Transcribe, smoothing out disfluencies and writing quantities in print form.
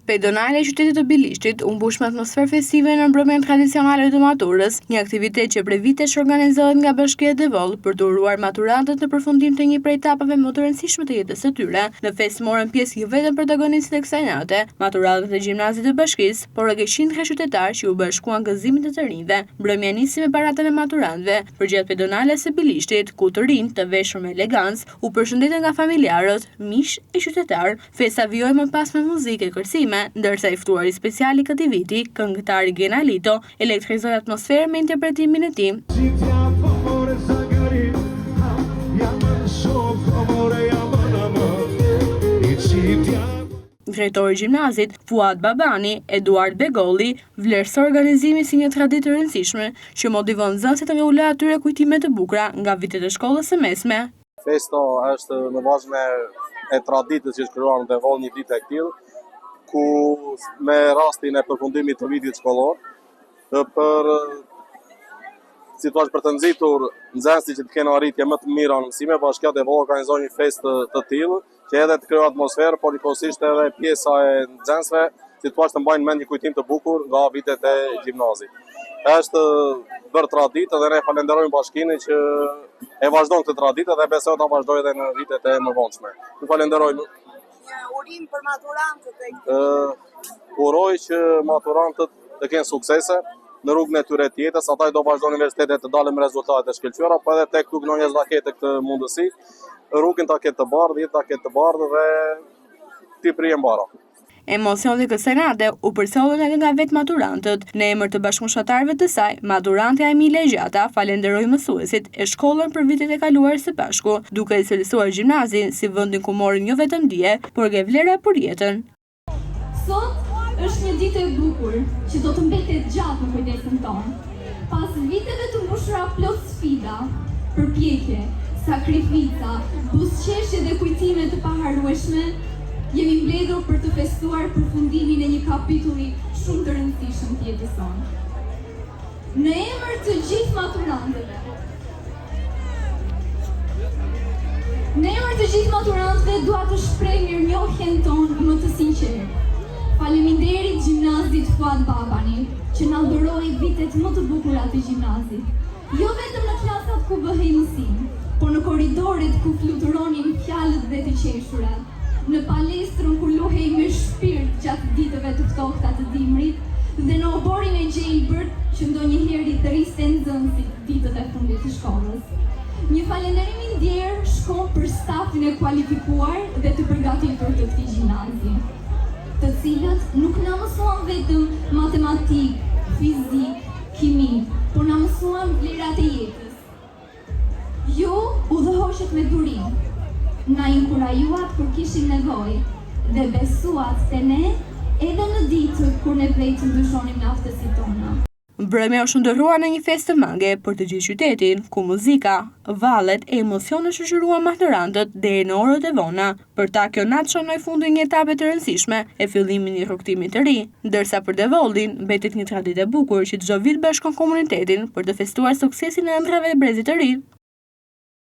Pedonalja e qytetit të Bilishtit u mbush me atmosferë festive në mbrëmjen tradicionale të maturës, një aktivitet që prej vitesh organizohet nga Bashkia Devoll për të uruar maturantët në përfundim të një prej etapave më të rëndësishme të jetës së tyre. Në festë morën pjesë jo vetëm protagonistët e kësaj nate, maturantët e gjimnazit të bashkisë, por edhe qindra qytetarë që iu bashkuan gëzimit të të rinjve. Mbrëmja nisi me paradën e maturantëve përgjatë pedonales së Bilishtit, ku të rinjtë, të veshur me elegancë, u përshëndetën nga familjarët, miq e qytetarë. Festa vijoi më pas me muzikë e kërcime, ndërsa i ftuari special i këtij viti, këngëtari Gena Lito, elektrizoi atmosferën me interpretimin e tij. Drejtori i gjimnazit, Fuat Babani, Eduard Begolli, vlerësoi organizimin si një traditë të rëndësishme që motivon nxënësit dhe u lë atyre kujtime të bukura nga vitet e shkollës së mesme. Festa është në vazhdën e traditës që është krijuar në Devoll një ditë e këtillë, ku me rastin e përfundimit të vitit shkollor, për si thua për të nxitur nxënësit që të kenë arritje më të mira në mësime, Bashkia Devoll organizon një festë të tillë, që edhe të krijojë atmosferë, por njëkohësisht edhe pjesa e nxënësve, si thua të mbajnë mend një kujtim të bukur nga vitet e gjimnazit. Është bërë traditë dhe ne falenderojmë bashkinë që e vazhdon këtë traditë dhe besoj ta vazhdojë edhe në vitet e mëvonshme. Ju falenderojmë. Një urim për maturantët e këtij. Uroj që maturantët të kenë suksese në rrugën e tyre të jetës, ata do vazhdojnë universitetet të dalin me rezultate të shkëlqyera, po edhe tek tuk ndonjë ta ketë këtë mundësi, rrugën ta ketë të bardhë, jetën ta ketë të bardhë dhe t'i prijë mbara. Emocionet e kësaj nate u përcollën edhe nga vetë maturantët. Në emër të bashkëmoshatarëve të saj, maturantja Emilia Gjata falenderoi mësuesit e shkollën për vitet e kaluara së bashku, duke e cilësuar gjimnazin si vendin ku morën jo vetëm dije, por dhe vlera për jetën. Sot është një ditë e bukur që do të mbetet gjatë në kujtesën tonë. Pas viteve të mbushura plot sfida, përpjekje, sakrifica, buzëqeshje dhe kujtime të paharrueshme, jemi mbledhur për të festuar përfundimin e një kapitulli shumë të rëndësishëm të jetës sonë. Në emër të gjithë maturantëve, Në emër të gjithë maturantëve dua të shpreh mirënjohjen tonë më të sinqertë. Faleminderit gjimnazit Fuat Babani, që na dhuroi vitet më të bukura të gjimnazit. Jo vetëm në klasat ku bëhej mësim, por në korridoret ku fluturonin fjalët dhe të qeshurat, në palestrën ku luhej me shpirt gjatë ditëve të ftohta të dimrit dhe në oborrin e gjelbërt që ndonjëherë i thërriste nxënësit ditët e fundit të shkollës. Një falënderim i ndjerë shkon për stafin e kualifikuar dhe të përgatitur të këtij gjimnazi, të cilët nuk na mësuan vetëm matematikë, fizikë, kimi, por na mësuan vlerat e jetës. Ju udhëhoqët me durim, na inkurajuat kur kishim nevojë dhe besuat te ne edhe në ditët kur ne vetë dyshonim në aftësitë tona. Mbrëmja u shndërrua në një festë madhe për të gjithë qytetin, ku muzika, vallet e emocionet shoqëruan maturantët deri në orët e vona. Për ta kjo natë shënoi fundin e një etape të rëndësishme e fillimin e një rrugëtimi të ri, ndërsa për Devollin mbetet një traditë e bukur që çdo vit bashkon komunitetin për të festuar suksesin e ëndrrave e brezit të ri.